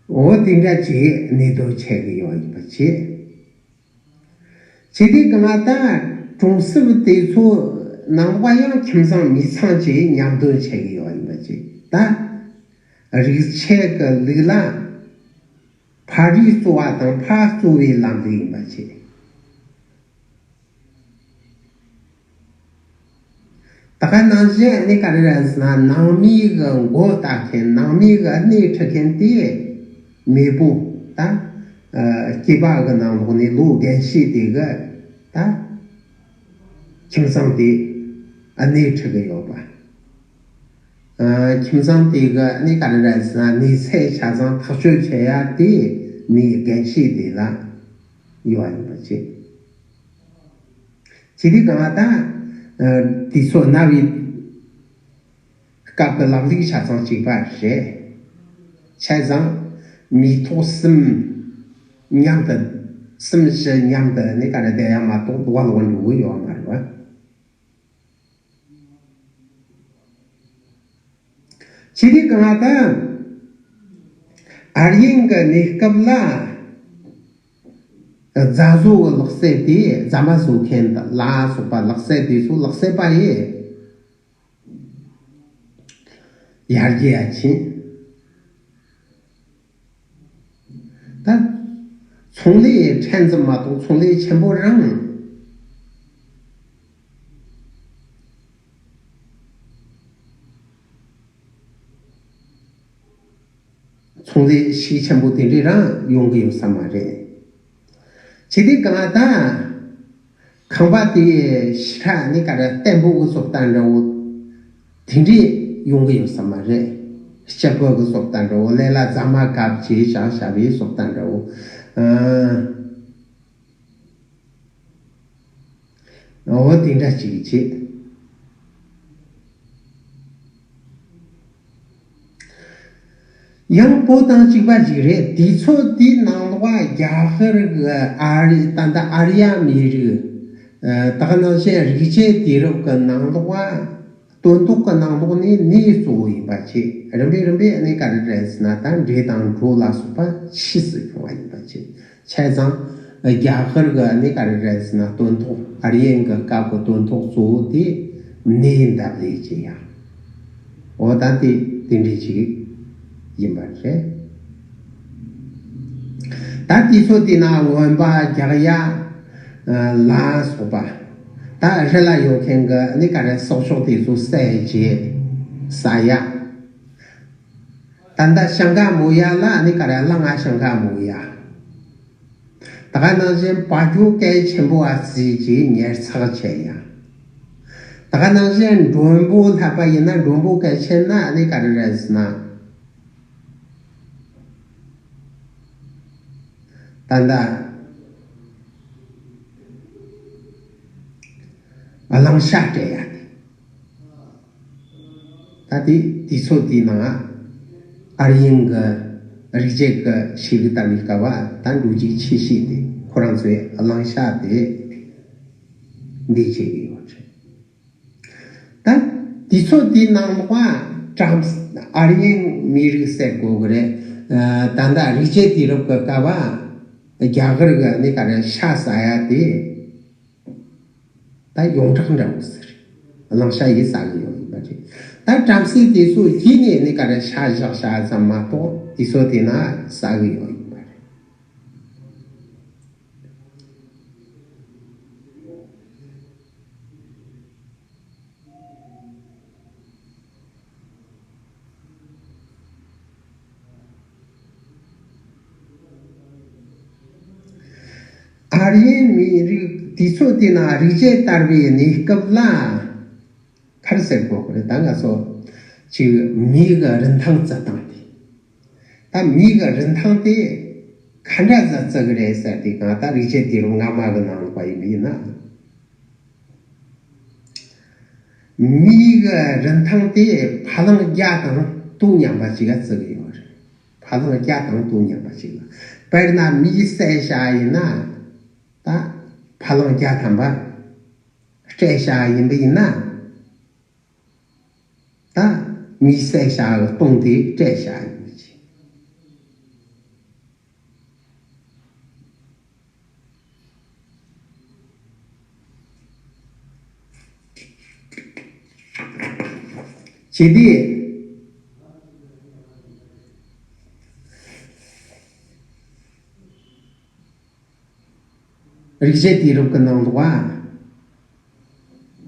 འོ་དེ་འདྲ་ཅིག་གནས་སྡོད་བྱེད་ཀྱི་ཡོད་ཡིན་པ་བྱས། བྱས་དུས་གང་ལྟར་གྲོང་གསེབ་དེ་ཚོ་ ནང་པ་ཡང་ཁྱིམ་ཚང་མི་ཚང་བཅས་མཉམ་འདོན་བྱེད་ཀྱི་ཡོད་ཡིན་པ་བཅས། ད་རིག་བྱེད་ཀྱི་ལུགས་ལ་ཕ་རོལ་གཙོ་བ་དང་ཕ་གཙོ་བའི་ལམ་ལུགས་ཡིན་པ་བཅས། ད་ག་ནང་བཞིན་ཨ་ནི་ག་རེ་རེད་ཟེར་ན། ནང་མི་གི་མགོ་བཏགས་མཁན། ནང་མི་གི་སྣེ་ཁྲིད་མཁན་དེ་མེས་པོ། ད་ཨ་སྐྱེས་པ་གི་ནང་ལོགས་ནས་ལོ་རྒན་བྱས་དེ་གི་ད་ཁྱིམ་ཚང་དེ་ཨ་སྣེ་ཁྲིད་གི་ཡོད་པ། ཨ་ཁྱིམ་ཚང་དེ་གི་ཨ་ནི་ག་རེ་རེད་ཟེར་ན། གནས་ཚད་ཆ་ཚང་ཐག་གཅོད་བྱེད་ཡ་དེ་མི་རྒན་བྱས་དེ་ལ་ཡོད་ཡིན་པ་བཅས། ཅི་སྟེ་གང་ལྟར་ཨ་དུས་ཚོད་གནའ་བོའི་སྐབས་ཀྱི་ལམ་ལུགས་ཆ་ཚང་གཅིག་པ་རེད། བྱས་ཙང་མི་ཐོག་གསུམ་མཉམ་དུ། གསུམ་བཞི་མཉམ་དུ་ནི་ག་རེ་བསྡད་ཡ་མ་གཏོགས་དུ་བ་ལོག་འགྲོ་གི་ཡོད་མ་རེད་བ། ཅི་སྟེ་གང་ལྟར་ཨར་ཡན་གྱི་གནས་སྐབས་ལ་རྫ་བཟོ་གི་ལག་རྩལ་དེ། རྫ་མ་བཟོ་མཁན་ལ་སོགས་པ་ལག་རྩལ་དེ་ཚོ་ལག་རྩལ་པ་ཡིས་ཡར་རྒྱས་ཕྱིན། ད་ཚོང་ལས་ཕྲན་ཙམ་མ་གཏོགས་ཚོང་ལས་ཆེན་པོ་རང་ཚོང་ལས་ཤུགས་ཆེན་པོ་དེ་འདྲས་རང་ཡོང་གི་ཡོད་ས་མ་རེད། ཅི་སྟེ་གང་ལྟར་ཁང་པ་དེ་ཞེ་དྲག་ནི་ག་རེ་བརྟན་པོ་གི་བཟོ་ལྟ་འདྲ་བོ་དེ་འདྲས་ཡོང་གི་ཡོད་ས་མ་རེད། སྐྱིད་པོ་གི་བཟོ་ལྟ་འདྲ་བོ། ལས་ལ་རྫ་མ་གབ་བྱས་བཞག་བཞག་པའི་བཟོ་ལྟ་འདྲ་བོ། ཨ། འོ་དེ་འདྲ་ཅིག་བྱེད། ཡང་པོ་དང་གཅིག་པ་ཅིག་རེད། དུས་ཚོད་དེའི་ནང་ལོགས་རྒྱ་གར་གི་ཨ་རི། ད་ལྟ་ཨར་ཡ་མི་རིགས། ཨ་ད་ག་ནང་བཞིན་རིག་བྱེད་དུས་རབས་ཀྱི་ནང་ལོགས། སྟོན་ཐོག་གི་ནང་ལོགས་ནས་གནས་གཙོ་བོ་ཡིན་པ་བྱས། རིམ་པས་རིམ་པས་ཨ་ནི་ག་རེ་རེད་ཟེར་ན། ད་འདྲེ་དང་འབྲོ་ལ་སོགས་པ་ཕྱིས་སུ་བྱུང་བ་ཡིན་པ་བྱས། བྱས་ཙང་རྒྱ་གར་གྱི་ཨ་ནི་ག་རེ་རེད་ཟེར་ན། སྟོན་ཐོག་ཨར་ཡན་གྱི་སྐབས་ཀྱི་སྟོན་ཐོག་གཙོ་བོ་དེ་གནས་འདབས་ལས་ཀྱི་ཡ། འོ་ད་དེ་དེ་འདྲས་ཅིག་ཡིན་པ་རེད། ད་དུས་ཚོད་དེ་ན་རྔོན་པ་རྒྱག་ཡ་ལ་སོགས་པ། ད་རི་ལ་ཡོད་མཁན་གྱི་ཨ་ནི་ག་རེ་སྲོག་ཆགས་དེ་ཚོ་བསད་བྱས་ཟ་ཡ། ད་ལྟ་ཞིང་ཁ་རྨོ་ཡ་ལ་ཨ་ནི་ག་རེ་གླང་ང་ཞིང་ཁ་རྨོ་ཡ། ད་ག་ནང་བཞིན་བ་ཕྱུགས་གལ་ཆེན་པོ་བ་རྩིས་ཀྱིས་ཉར་ཚགས་བྱེད་ཡ། ད་ག་ནང་བཞིན་མགྲོན་པོ་སླེབས་པ་ཡིན་ན། མགྲོན་པོ་གལ་ཆེ་ན་ཨ་ནི་ག་རེ་རེད་ཟེར་ན། ད་ལྟ་གླང་ཤ་སྤྲད་ཡ་དེ། ད་དེ་དུས་ཚོད་དེའི་ནང་ཨར་ཡན་གྱི་རིག་བྱེད་ཀྱི་ཤེས་རིག་ལྟ་བའི་སྐབས་ད་འགྲོ་རྒྱུག་ཆེ་ཤོས་དེ་ཁོ་རང་ཚོའི་གླང་ཤ་དེ་འདི་བྱེད་ཀྱི་ཡོད་རེད། ད་དུས་ཚོད་དེའི་ནང་ལོགས་བྲམ་ཨར་ཡན་མི་རིགས་ཟེར་དགོས་ཀྱི་རེད། ད་ལྟ་རིག་བྱེད་དུས་རབས་ཀྱི་སྐབས་རྒྱ་གར་གྱི་ནི་ག་རེ་ཤ་ཟ་ཡ་དེ། ད་ཡོངས་གྲགས་འདྲ་བོ་ཟེར། གླང་ཤ་ཡིས་ཟ་གི་ཡོད་ཡིན་པ་རེད། ད་བྲམ་ཟེ་དེ་ཚོ་གིས་ནི་ནི་ག་རེ་ཤ་བཞག་བཞག་ཙམ་མ་གཏོགས་དུས་ཚོད་དེ་ན་ཟ་གི་ཡོད་ཡིན་པ་རེད། ཨར་ཡན་མི་རིགས་དུས་ཚོད་དེ་ན་རིག་བྱེད་དར་བའི་གནས་སྐབས་ལ། ག་རེ་ཟེར་དགོས་ཀྱི་རེད། ད་ང་ཚོ་ཅིག་མི་གི་རིན་ཐང་བརྩི་སྟངས་དེ། ད་མི་གི་རིན་ཐང་དེ་ག་འདྲ་ཟིག་བརྩི་གི་རེད་ཟེར་དུས་གང་ལྟར་རིག་བྱེད་དུས་རབས་སྔ་མ་གི་ནང་ལོགས་ཡིན་པ་ཡིན་ན། མིའི་གི་རིན་ཐང་དེ་ཕ་ལང་བརྒྱ་དང་དུ་མཉམ་པ་ཅིག་ག་བརྩི་གི་ཡོད་རེད། ཕ་ལང་བརྒྱ་དང་དུ་མཉམ་པ་ཅིག་ལ། དཔེར་ན་མི་བསད་བཞག་ཡིན་ན། ད་ཕ་ལང་བརྒྱ་ཐམ་པ་སྤྲད་བཞག་ཡིན་པ་ཡིན་ན། ད་མི་བསད་བཞག་གི་སྟོང་དེ་སྤྲད་བཞག་ཡིན་པ་ཅིག། བྱས་ཏེ། རིག་བྱེད་དུས་རབས་ཀྱི་ནང་ལོགས་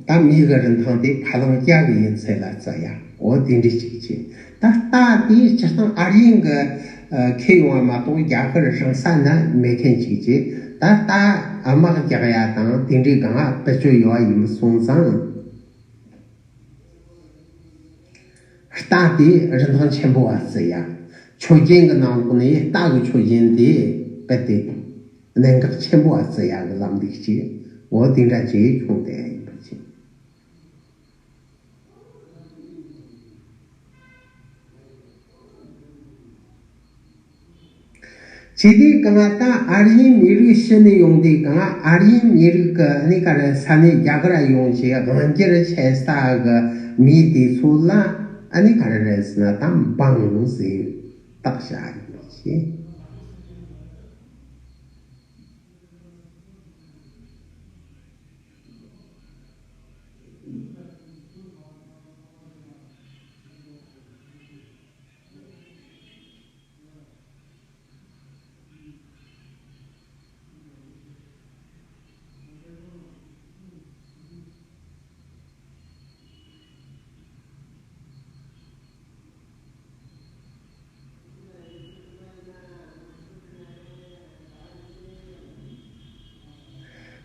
ཨ། ད་མིའི་གི་རིན་ཐང་དེ་ཕ་ལང་སྐྱ་གི་ཡིན་ཚད་ལ་བརྩི་ཡ། འོ་དེ་འདྲའི་ཅིག་བྱས། ད་རྟ་དེ་སྤྱིར་བཏང་ཨར་ཡིན་གི་ཨ་ཁེ་ཡོང་བ་མ་གཏོགས་རྒྱ་གར་རང་ས་ན་མེད་མཁན་ཅིག་བྱས། ད་རྟ་དམག་རྒྱག་ཡ་དང་དེ་འདྲའི་སྒང་ང་བེད་སྤྱོད་ཡོད་བ་ཡིན་པ་སོང་ཙང་། རྟ་དེ་རིན་ཐང་ཆེན་པོ་བ་བརྩི་ཡ། ཆོས་རྒྱལ་གྱི་ནང་ལོགས་ནས་རྟ་གི་ཆོས་རྒྱལ་དེ་རྦད་དེ་གནད་འགག་ཆེན་པོ་བ་བརྩི་ཡ་གི་ལམ་ལུགས་ཅིག་འོ་དེ་འདྲ་ཅིག་བྱུང་བསྡད་ཡིན་པ་ཅིག་བྱས་དུས་གང་ལྟར་ཨར་ཡིན་མི་རིགས་ཕྱི་ནས་ཡོང་དུས་གང་ཨར་ཡིན་མི་རིགས་ཀྱི་ཨ་ནི་ག་རེ་ས་གནས་རྒྱ་གར་ཡོང་ཞེས་དབང་སྒྱུར་བྱེད་ས་གི་མི་དེ་ཚོ་ལ་ཨ་ནི་ག་རེ་རེད་ཟེར་ན་ད་འབངས་ཟེར་བཏགས་བཞག་ཡིན་ཞེས།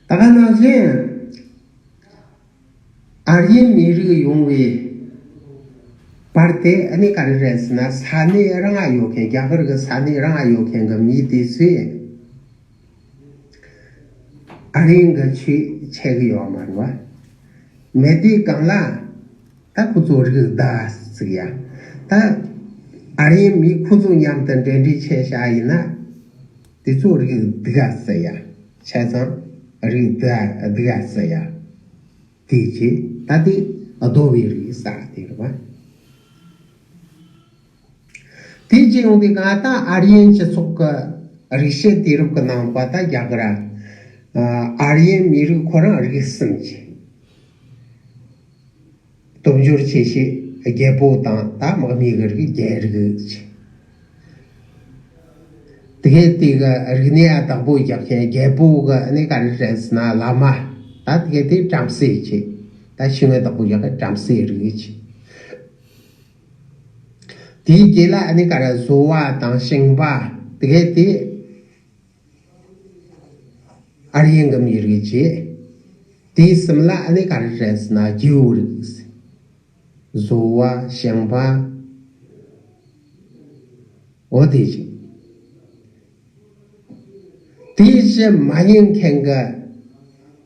ད་ག་ནང་བཞིན། ཨར་ཡན་མི་རིགས་ཡོང་བའི་བར་དེ་ཨ་ནི་ག་རེ་རེད་ཟེར་ན། ས་གནས་རང་ང་ཡོད་མཁན། རྒྱ་གར་གྱི་ས་གནས་རང་ང་ཡོད་མཁན་གྱི་མི་དེ་ཚོས་ཨར་ཡན་གྱི་ཆོས་འཆད་གི་ཡོད་མ་རེད་བ། མེད་དུས་གང་ལ་ད་ཁོ་ཚོ་རིགས་བདག་ཟེར་ཡ། ད་ཨར་ཡན་མི་ཁོ་ཚོ་མཉམ་དུ་འབྲེལ་འདྲིས་བྱས་བཞག་ཡིན་ན། དེ་ཚོ་རིགས་སྡུག་ག་ཟེར་ཡ། བྱས་ཙང་རིགས་སྡུག་སྡུག་ག་ཟེར་ཡ། དེ་བྱས་ད་དེ་རྡོ་བའི་རིགས་ཟེར་དེ་རེད་བ། དེ་བྱས་ཡོང་དུས་གང་ལྟར་ཨར་ཡན་སྤྱི་ཚོགས་ཀྱི་རིག་བྱེད་དུས་རབས་ཀྱི་ནང་པ་ད་རྒྱ་གར་ཨར་ཡན་མི་རིགས་ཁོ་རང་རིགས་གསུམ་བྱས། སྟོབས་འབྱོར་ཆེ་ཤོས་རྒྱལ་པོ་དང་ད་དམག་མི་གི་རིགས་རྒྱལ་རིགས། དེ་གའི་དེ་གི་རིག་གནས་ཡང་བདག་པོ་རྒྱག་མཁན་རྒྱལ་པོ་གི་ཨ་ནི་ག་རེ་རེད་ཟེར་ན་བླ་མ། ད་དེ་གའི་དེ་བྲམ་ཟེ་བྱས། ད་ཤེས་ཡོན་བདག་པོ་རྒྱག་མཁན་བྲམ་ཟེ་རིགས་བྱས། དེའི་རྗེས་ལ་ཨ་ནི་ག་རེ་བཟོ་བ་དང་ཞིང་པ། དེ་གའི་དེ་ཨར་ཡན་གྱི་མི་རིགས་བྱས། དེའི་གསུམ་ལ་ཨ་ནི་ག་རེ་རེད་ཟེར་ན་རྒྱལ་པོ་རིགས། བཟོ་བ་ཞིང་པ། འོ་དེ་བྱས། དེའི་གཞི་མ་ཡིན་མཁན་གྱི་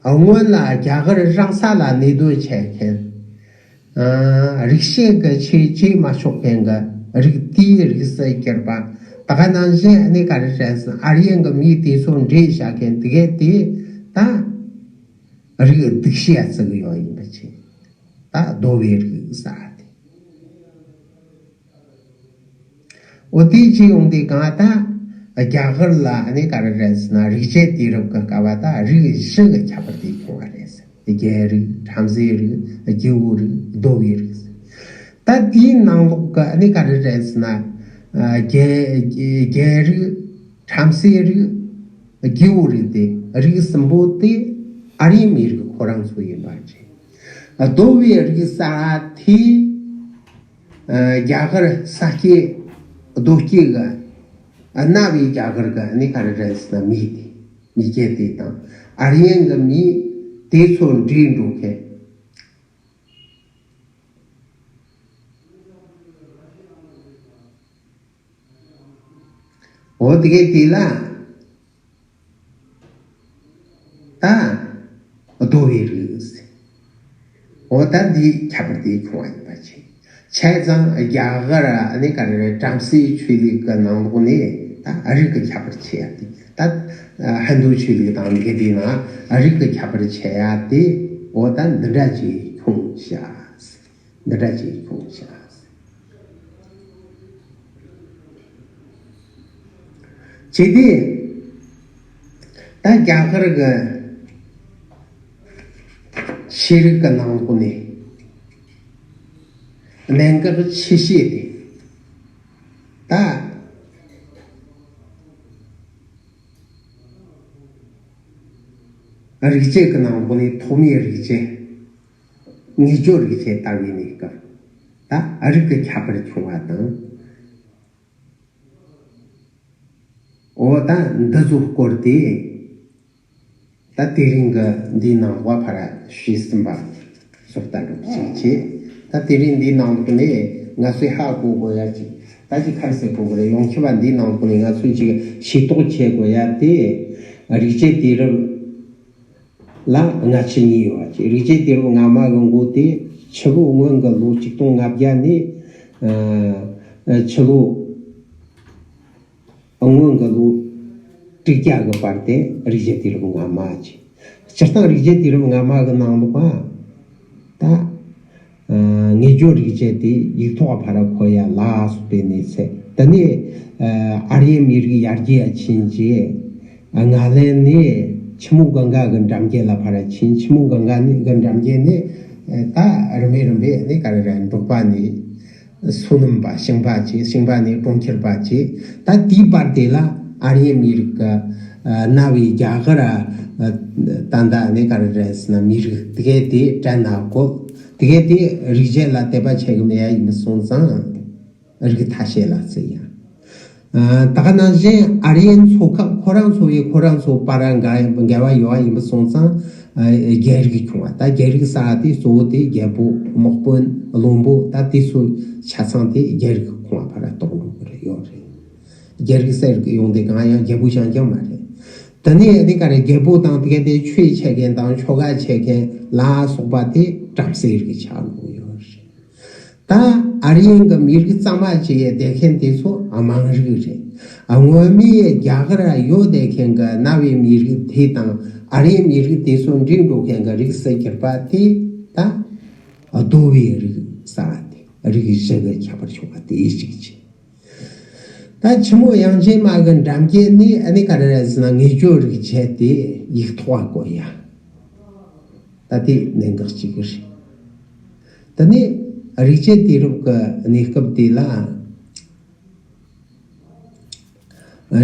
སྔོན་ལ་རྒྱ་གར་རང་ས་ལ་གནས་སྡོད་བྱས་མཁན། ཨ། རིག་བྱེད་ཀྱི་ཆོས་བྱེད་མ་ཆོག་མཁན་གྱི་རིགས་དེའི་རིགས་སུ་གྱུར་པ། ད་ག་ནང་བཞིན་ཨ་ནི་ག་རེ་རེད་ཟེར་ན་ཨར་ཡན་གྱི་མིས་དེ་ཚོ་འདྲེས་བཞག་མཁན་དེ་གས་དེ་ད་རིགས་སྡུག་ཤོས་ཟེར་གི་ཡོད་ཡིན་པ་བྱས། ད་རྡོ་བའི་རིགས་ཟེར་དེ། འོ་དེ་བྱས་ཡོང་དུས་གང་ལྟར་རྒྱ་གར་ལ་ཨ་ནི་ག་རེ་རེད་ཟེར་ན་རིག་བྱེད་དུས་རབས་ཀྱི་སྐབས་ལ་ད་རིགས་བཞི་གི་ཁྱད་པར་དེ་བྱུང་བ་རེད་ཟེར། རྒྱལ་རིགས། བྲམ་ཟེའི་རིགས། རྒྱལ་པོའི་རིགས། རྡོ་བའི་རིགས། ད་དེའི་ནང་ལོགས་ཀྱི་ཨ་ནི་ག་རེ་རེད་ཟེར་ན། ཨ། རྒྱལ་རྒྱལ་རིགས། བྲམ་ཟེའི་རིགས། རྒྱལ་པོའི་རིགས་དེ་རིགས་གསུམ་པོ་དེ་ཨར་ཡན་མི་རིགས་ཁོ་རང་ཚོ་ཡིན་པ་རེད། རྡོ་བའི་རིགས་ཟེར་དེ། ཨ། རྒྱ་གར་ས་སྐྱེས་རྡོ་སྐྱེས་གི་གནའ་བོའི་རྒྱ་གར་གི་ཨ་ནི་ག་རེ་རེད་ཟེར་ན་མི་དེ། མི་སྐྱེས་དེ་དང་ཨར་ཡན་གི་མི་དེ་ཚོ་འདྲེས་འགྲོ་མཁན། འོ་དེ་གའི་དེ་ལ་ད་རྡོ་བའི་རིགས། འོ་ད་འདི་ཁྱད་པར་དེ་བྱུང་བ་ཡིན་པ་བྱས། བྱས་ཙང་རྒྱ་གར་ཨ་ནི་ག་རེ་རེད། བྲམ་ཟེའི་ཆོས་ལུགས་ཀྱི་ནང་ལོགས་ནས་ད་རིགས་ཀྱི་ཁྱད་པར་ཕྱེ་ཡ་དེ། ད་ཧིན་དུ་ཆོས་ལུགས་དང་འདི་གའི་དེ་ནང་རིགས་ཀྱི་ཁྱད་པར་ཕྱེ་ཡ་དེ། འོ་ད་འདི་འདྲ་ཅིག་བྱུང་ཤག་འདི་འདྲ་ཅིག་བྱུང་ཤག་བྱས་ཏེ། ད་རྒྱ་གར་གྱི་ཤེས་རིག་གི་ནང་ལོགས་ནས་ གནད་འགག་ཆེ་ཤོས་དེ་ད་རིག་བྱེད་ཀྱི་ནང་ལོགས་ནས་ཐོག་མའི་རིག་བྱེད། དངོས་བརྗོད་རིག་བྱེད་ལྟ་བུའི་གནས་སྐབས། ད་རིགས་ཀྱི་ཁྱད་པར་བྱུང་བ་དང་། འོ་ད་འདི་ཚོ་སྐོར་དེ། ད་དེ་རིང་གི་འདིའི་ནང་ལོགས་ཕར་བཤད་ཟིན་པ་སོགས་ལྟ་གྲུབ་ཅིག་བྱས། ད་དེ་རིང་འདིའི་ནང་ལོགས་ནས་ང་ཚོས་ཧ་གོ་དགོས་ཡ་ཅིག་ད་ཅིག་ཁར་ཟེར་དགོས་ཀྱི་རེད། ཡོངས་ཁྱབ་པ་འདིའི་ནང་ལོགས་ནས་ང་ཚོས་ཅིག་ཤེས་རྟོགས་བྱེད་དགོས་ཡ་དེ། རིག་བྱེད་དུས་རབས་ལ་སྔ་ཕྱི་གཉིས་ཡོད་པ་ཅིག་རིག་བྱེད་དུས་རབས་སྔ་མ་གི་མགོ་དེ་ཕྱི་ལོ་སྔོན་གྱི་ལོ་ཆིག་སྟོང་ལྔ་བརྒྱ་ནས། ཨ། ཕྱི་ལོ་སྔོན་གྱི་ལོ་དྲུག་བརྒྱ་གི་བར་དེ་རིག་བྱེད་དུས་རབས་སྔ་མ་བྱས། སྤྱིར་བཏང་རིག་བྱེད་དུས་རབས་སྔ་མ་གི་ནང་ལོགས་ད། ཨ། དངོས་བརྗོད་རིག་བྱེད་དེ་ཡིག་ཐོག་ཕར་འཁོད་ཡ་ལ་སོགས་པའི་གནས་ཚད། དེ་ནས་ཨ་རི་ཡའི་མི་རིགས་ཡར་རྒྱས་ཕྱིན་རྗེས། ཨ། ནཱ་ལེནྡྲ་ནས་ཆུ་མོ་གངྒཱ་གི་འགྲམ་རྒྱུད་ལ་ཕར་ཕྱིན། ཆུ་མོ་གངྒཱ་ནས་གི་འགྲམ་རྒྱུད་ནས་ཨ་ད་རིམ་པས་རིམ་པས་ནས་ག་རེ་རེད། འབྲོག་པ་ནས། སོ་ནམ་པ། ཞིང་པ་བྱས། ཞིང་པ་ནས་གྲོང་ཁྱེར་པ་བྱས། ད་དེའི་བར་དེ་ལ་ཨ་རི་ཡའི་མི་རིགས་ཀྱི་ཨ་གནའ་བོའི་རྒྱ་གར། ཨ་ད་ལྟ་ནས་ག་རེ་རེད་ཟེར་ན་མི་རིགས་དེ་གས་དེ་དྲན་ན་གོ། དེ་གས་དེ་རིག་བྱེད་ལ་དད་པ་བྱེད་གི་མེད་ཡ་ཡིན་པ་སོང་ཙང་། རིགས་ཐ་ཤལ་ལ་བརྩི་ཡ། ཨ་ད་ག་ནང་བཞིན་ཨ་རི་ཡའི་མཚོ་ཁག་ཁོ་རང་ཚོ་བའི་ཁོ་རང་ཚོ་བར་འགལ་འགལ་བ་ཡོད་པ་ཡིན་པ་སོང་ཙང་། ཨ་རྒྱལ་རིགས་ཁོངས་པ། ད་རྒྱལ་རིགས་ཟེར་བ་དེ་གཙོ་བོ་དེ་རྒྱལ་པོ། དམག་དཔོན། བློན་པོ། ད་དེ་ཚོ་ཆ་ཚང་དེ་རྒྱལ་རིགས་ཁོངས་པ་ཕར་གཏོགས་འགྲོ་གི་རེད། ཡོད་རེད། རྒྱལ་རིགས་ཟེར་གི་ཡོང་དེ་གང་ཡང་རྒྱལ་པོ་རྐྱང་རྐྱང་མ་རེད། དེ་ནས་དེ་ག་རེ་རྒྱལ་པོ་དང་དེ་ག་དེ་ཆོས་འཆད་མཁན་དང་ཆོ་ག་འཆད་མཁན་ལ་སོགས་པ་དེ་བྲམ་ཟེ་རིགས་ཆགས་འགྲོ་གི་ཡོད་རེད། ད་ཨ་རི་ཡན་གྱི་མི་རིགས་གཙང་མ་བྱས་བསྡད་མཁན་དེ་ཚོ་དམངས་རིགས་རེད། སྔོན་མའི་རྒྱ་གར་ཡོད་བསྡད་མཁན་གྱི་གནའ་བོའི་མི་རིགས་དེ་དང་ཨ་རིའི་མི་རིགས་དེ་ཚོ་འདྲེས་འགྲོ་མཁན་གྱི་རིགས་སུ་གྱུར་པ་དེ་ད་རྡོ་བའི་རིགས་ཟེར་བ་དེ་རིགས་བཞི་གི་ཁྱད་པར་བྱུང་བ་དེ་གཅིག་བྱས། ད་ཆུ་མོ་དབྱངས་ཅན་མ་གི་འགྲམ་རྒྱུད་ནས་ཨ་ནི་ག་རེ་རེད་ཟེར་ན་དངོས་བརྗོད་རིག་བྱེད་དེ་ཡིག་ཐོག་བཀོད་ཡ། ད་དེ་གནད་འགག་གཅིག་རེད། དེ་ནས་རིག་བྱེད་དུས་རབས་ཀྱི་གནས་སྐབས་དེ་ལ།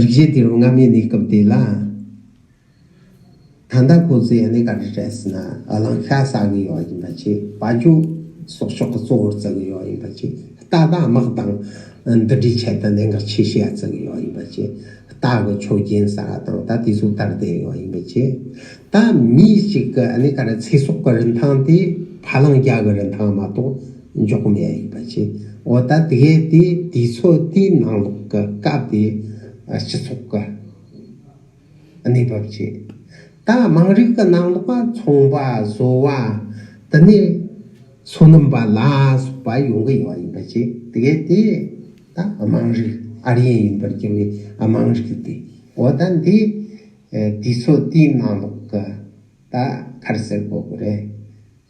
རིག་བྱེད་དུས་རབས་སྔ་མའི་གནས་སྐབས་དེ་ལ། ད་ལྟ་ཁོ་ཚོས་ཨ་ནི་ག་རེ་རེད་ཟེར་ན་གླང་ཤ་ཟ་གི་ཡོད་ཡིན་པ་བྱས། དཔལ་འབྱོར་གསོག་འཇོག་གི་གཙོ་བོར་བརྩི་གི་ཡོད་ཡིན་པ་བྱས། རྟ་དང་དམག་དང་འདི་འདྲའི་ཆེད་དུ་གནད་འགག་ཆེ་ཤོས་བརྩི་གི་ཡོད་ཡིན་པ་བྱས། རྟ་གི་མཆོད་རྒྱུན་ཟེར་བ་དང་ད་དེ་ཚོ་དར་བསྡད་ཡོད་ཡིན་པ་བྱས། ད་མི་ཞིག་གི་ཨ་ནི་ག་རེ་ཚེ་སྲོག་གི་རིན་ཐང་དེ་ཕ་གླང་རྒྱ་གི་རིན་ཐང་མ་གཏོགས་འཇོག་གི་མེད་ཡིན་པ་བྱས། འོ་ད་དེ་གས་དེ་དུས་ཚོད་དེའི་ནང་ལོགས་ཀྱི་སྐབས་དེ་སྤྱི་ཚོགས་ཀྱི་གནས་བབ་བྱས། ད་དམངས་རིགས་ཀྱི་ནང་ལོགས་པ་ཚོང་པ། བཟོ་བ། དེ་ནས་སོ་ནམ་པ་ལ་སོགས་པ་ཡོང་གི་ཡོད་ཡིན་པ་བྱས། དེ་གས་དེ་ད་དམངས་རིགས། ཨ་རི་ཡན་ཡིན་པར་གྱུར་བའི་དམངས་རིགས་དེ། འོ་ད་འདི་ཨེ་དུས་ཚོད་དེའི་ནང་ལོགས་ཀྱི་ད་ག་རེ་ཟེར་དགོས་ཀྱི་རེད།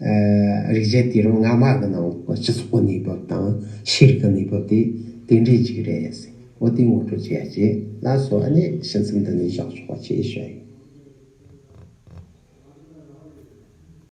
ཨེ་རིག་བྱེད་དུས་རབས་སྔ་མ་གི་ནང་ལོགས་ཀྱི་སྤྱི་ཚོགས་ཀྱི་གནས་བབ་དང་ཤེས་རིག་གི་གནས་བབ་དེ་དེ་འདྲའི་ཅིག་རེད་ཟེར། འོ་དེ་ངོ་སྤྲོད་བྱེད་ཡ་བྱས། ལགས་སོ། ཨ་ནི་ཕྱི་མཚམས་འདི་ནས་བཞག་ཆོག་པ་བྱེད་ཞུ་ཡ་ཡིན།